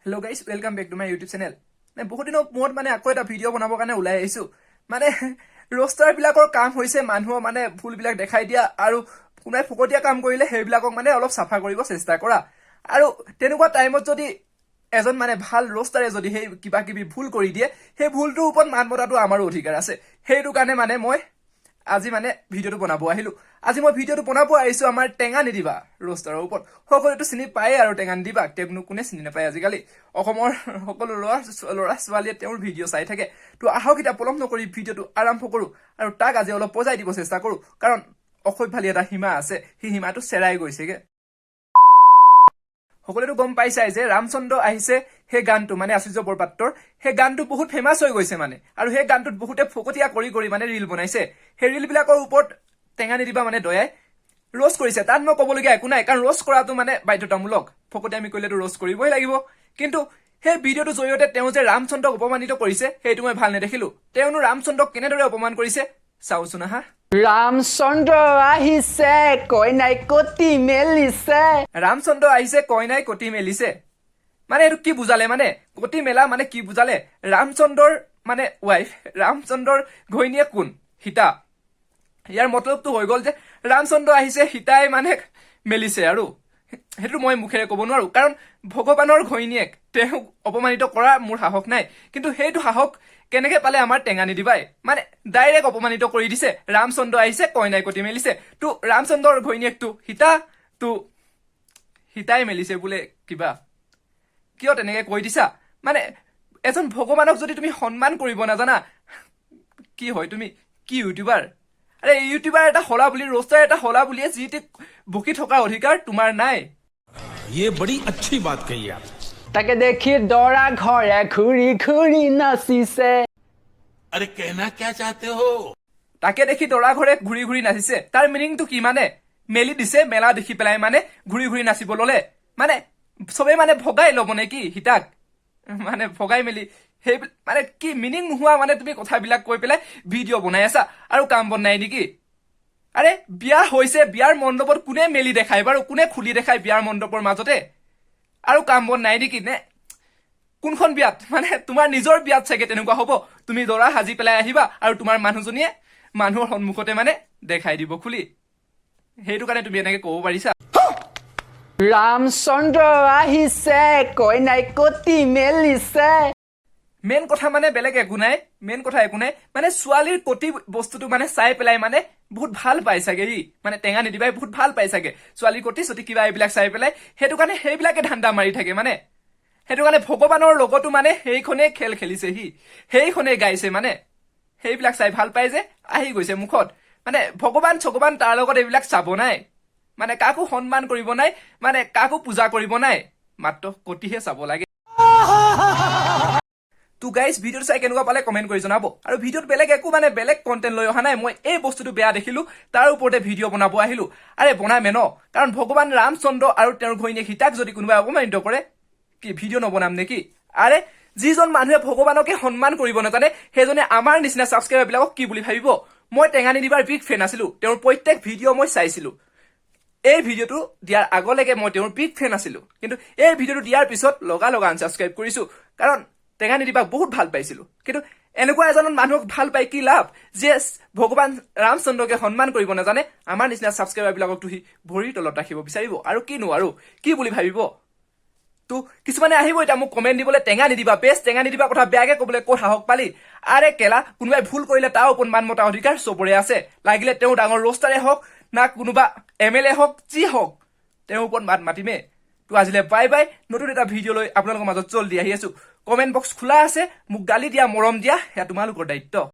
Hello guys, welcome back to my YouTube channel. মানে বহুত দিনৰ মূৰত মানে আকৌ এটা ভিডিঅ' বনাবৰ কাৰণে ওলাই আহিছোঁ। মানে ৰ'ষ্টাৰবিলাকৰ কাম হৈছে মানুহৰ মানে ভুলবিলাক দেখাই দিয়া আৰু কোনোবাই ফকতীয়া কাম কৰিলে সেইবিলাকক মানে অলপ চাফা কৰিব চেষ্টা কৰা। আৰু তেনেকুৱা টাইমত যদি এজন মানে ভাল ৰ'ষ্টাৰে যদি সেই কিবা কিবি ভুল কৰি দিয়ে, সেই ভুলটোৰ ওপৰত মাত মতাটো আমাৰো অধিকাৰ আছে। সেইটো কাৰণে মানে মই আজি মানে ভিডিঅ'টো বনাব আহিলো। আজি মই ভিডিঅ'টো বনাব আহিছো আমাৰ টেঙা নিদিবা ৰ'ষ্টাৰৰ ওপৰত। সকলোৱেতো চিনি পায়ে আৰু টেঙা নিদিবা, তেওঁকনো কোনে চিনি নাপায়? আজিকালি অসমৰ সকলো ল'ৰা ল'ৰা ছোৱালীয়ে তেওঁৰ ভিডিঅ' চাই থাকে। তো আহক, এতিয়া পলম নকৰি ভিডিঅ'টো আৰম্ভ কৰোঁ আৰু তাক আজি অলপ পজাই দিব চেষ্টা কৰোঁ, কাৰণ অসভ্যালি এটা সীমা আছে, সেই সীমাটো চেৰাই গৈছেগে। সকলোৱেতো গম পাইছাই যে ৰামচন্দ্ৰ আহিছে সেই গানটো, মানে আচুৰ্য বৰপাত্ৰৰ সেই গানটো বহুত ফেমাছ হৈ গৈছে মানে। আৰু সেই গানটোত বহুতে ফকতীয়া কৰি কৰি মানে ৰিল বনাইছে। সেই ৰিলবিলাকৰ ওপৰত টেঙা নিদিবা মানে দয়াই ৰ'ষ্ট কৰিছে। তাত মই ক'বলগীয়া একো নাই, কাৰণ ৰ'ষ্ট কৰাটো মানে বাধ্যতামূলক। ফকতীয়ামি কৰিলেতো ৰ'ষ্ট কৰিবই লাগিব। কিন্তু সেই ভিডিঅ'টোৰ জৰিয়তে তেওঁ যে ৰামচন্দ্ৰক অপমানিত কৰিছে, সেইটো মই ভাল নেদেখিলো। তেওঁনো ৰামচন্দ্ৰক কেনেদৰে অপমান কৰিছে, চাওচোন আহা। ৰামচন্দ্ৰ আহিছে, কইনাই কটি মেলিছে। ৰামচন্দ্ৰ আহিছে, কইনাই কটি মেলিছে, মানে এইটো কি বুজালে? মানে কটি মেলা মানে কি বুজালে? ৰামচন্দ্ৰৰ মানে ৱাইফ, ৰামচন্দ্ৰৰ ঘৈণীয়েক কোন? সীতা। ইয়াৰ মতলবটো হৈ গ'ল যে ৰামচন্দ্ৰ আহিছে, সীতাই মানে মেলিছে। আৰু সেইটো মই মুখেৰে ক'ব নোৱাৰো, কাৰণ ভগৱানৰ ঘৈণীয়েক, তেওঁক অপমানিত কৰা মোৰ সাহস নাই। কিন্তু সেইটো সাহস কেনেকে পালে আমাৰ টেঙা নিদিবাই? মানে ডাইৰেক্ট অপমানিত কৰি দিছে, ৰামচন্দ্ৰ আহিছে, কইনাই কটি মেলিছে। তো ৰামচন্দ্ৰৰ ঘৈণীয়েকটো সীতা, তো সীতাই মেলিছে বোলে কিবা। কিয় তেনেকে কৈ দিছা? মানে এজন ভগৱানক যদি তুমি সন্মান কৰিব নাজানা, কি হয় তুমি? কি ইউটিউবাৰ? আৰে, ইউটিউবাৰ এটা হলা বুলি, ৰ'ষ্টাৰ এটা হলা বুলিয়ে যি টি বকি থকা অধিকাৰ তোমাৰ নাই। ये बड़ी अच्छी बात कही आप। তাকে দেখি দৰা ঘৰে ঘূৰি ঘূৰি নাচিছে। अरे, कहना क्या चाहते हो? তাকে দেখি দৰা ঘৰে ঘূৰি ঘূৰি নাচিছে। তাৰ মিনিংটো কি? মানে মেলি দিছে, মেলা দেখি পেলাই মানে ঘূৰি ঘূৰি নাচিব ললে। মানে চবেই মানে ভগাই ল'ব নে কি সীতাক? মানে ভগাই মেলি সেই মানে কি মিনিং নোহোৱা মানে তুমি কথাবিলাক কৈ পেলাই ভিডিঅ' বনাই আছা। আৰু কাম বন নাই নেকি? আৰে, বিয়া হৈছে, বিয়াৰ মণ্ডপত কোনে মেলি দেখায় বাৰু? কোনে খুলি দেখায় বিয়াৰ মণ্ডপৰ মাজতে? আৰু কাম বন নাই নেকি? নে কোনখন বিয়াত, মানে তোমাৰ নিজৰ বিয়াত চাগে তেনেকুৱা হ'ব। তুমি দৰা সাজি পেলাই আহিবা আৰু তোমাৰ মানুহজনীয়ে মানুহৰ সন্মুখতে মানে দেখাই দিব খুলি। সেইটো কাৰণে তুমি এনেকে ক'ব পাৰিছা। ৰামচন্দ্ৰ আহিছে, কইনাই কটি মেলিছে। মেইন কথা মানে বেলেগ একো নাই, মেইন কথা একো নাই। মানে ছোৱালীৰ কটি বস্তুটো মানে চাই পেলাই মানে বহুত ভাল পায় চাগে ই। মানে টেঙা নিদিবাই বহুত ভাল পায় চাগে ছোৱালীৰ কটি চটি কিবা এইবিলাক চাই পেলাই। সেইটো কাৰণে সেইবিলাকে ধান্দা মাৰি থাকে মানে। সেইটো কাৰণে ভগৱানৰ লগতো মানে সেইখনেই খেল খেলিছে সি, সেইখনেই গাইছে। মানে সেইবিলাক চাই ভাল পায় যে আহি গৈছে মুখত। মানে ভগৱান চগৱান তাৰ লগত এইবিলাক চাব নাই, মানে কাকো সন্মান কৰিব নাই, মানে কাকো পূজা কৰিব নাই, মাত্ৰ কটিহে চাব লাগে। তো গাইজ, ভিডিঅ'টো চাই কেনেকুৱা পালে কমেণ্ট কৰি জনাব। আৰু ভিডিঅ'ত বেলেগ একো মানে বেলেগ কণ্টেণ্ট লৈ অহা নাই মই। এই বস্তুটো বেয়া দেখিলো, তাৰ ওপৰতে ভিডিঅ' বনাব আহিলো। আৰে, বনামে ন, কাৰণ ভগৱান ৰামচন্দ্ৰ আৰু তেওঁৰ ঘৈণীয়েক সীতাক যদি কোনোবাই অপমানিত কৰে, কি ভিডিঅ' নবনাম নেকি? আৰে, যিজন মানুহে ভগৱানকে সন্মান কৰিব নাজানে, সেইজনে আমাৰ নিচিনা ছাবস্ক্ৰাইবাৰ বিলাকক কি বুলি ভাবিব? মই টেঙা নিদিবাৰ বিগ ফেন আছিলো। তেওঁৰ প্ৰত্যেক ভিডিঅ' মই চাইছিলো। এই ভিডিঅ'টো দিয়াৰ আগলৈকে মই তেওঁৰ বিগ ফেন আছিলো, কিন্তু এই ভিডিঅ'টো দিয়াৰ পিছত লগা লগা আনছাবস্ক্ৰাইব কৰিছো, কাৰণ টেঙা নিদিবাক বহুত ভাল পাইছিলো। কিন্তু এনেকুৱা এজন মানুহক ভাল পাই কি লাভ, যিয়ে ভগৱান ৰামচন্দ্ৰকে সন্মান কৰিব নাজানে? আমাৰ নিচিনা ছাবস্ক্ৰাইবাৰ বিলাককতো সি ভৰিৰ তলত ৰাখিব বিচাৰিব। আৰু কিনো আৰু কি বুলি ভাবিব? তো কিছুমানে আহিব এতিয়া মোক কমেণ্ট দিবলৈ, টেঙা নিদিবা বেছ, টেঙা নিদিবা কথা বেয়াকে ক'বলৈ ক'ত সাহস পালি? আৰে কেলা, কোনোবাই ভুল কৰিলে তাৰ ওপৰত মান মতা অধিকাৰ চবৰে আছে। লাগিলে তেওঁ ডাঙৰ ৰ'ষ্টাৰে হওক না কোনোবা এমএলএ হওক, যি হওক, তেওঁৰ ওপৰত মাত মাতিমে। তো আজিলৈ বাই বাই। নতুন এটা ভিডিঅ' লৈ আপোনালোকৰ মাজত জল্দি আহি আছো। কমেণ্ট বক্স খোলা আছে, মোক গালি দিয়া, মৰম দিয়া, সেয়া তোমালোকৰ দায়িত্ব।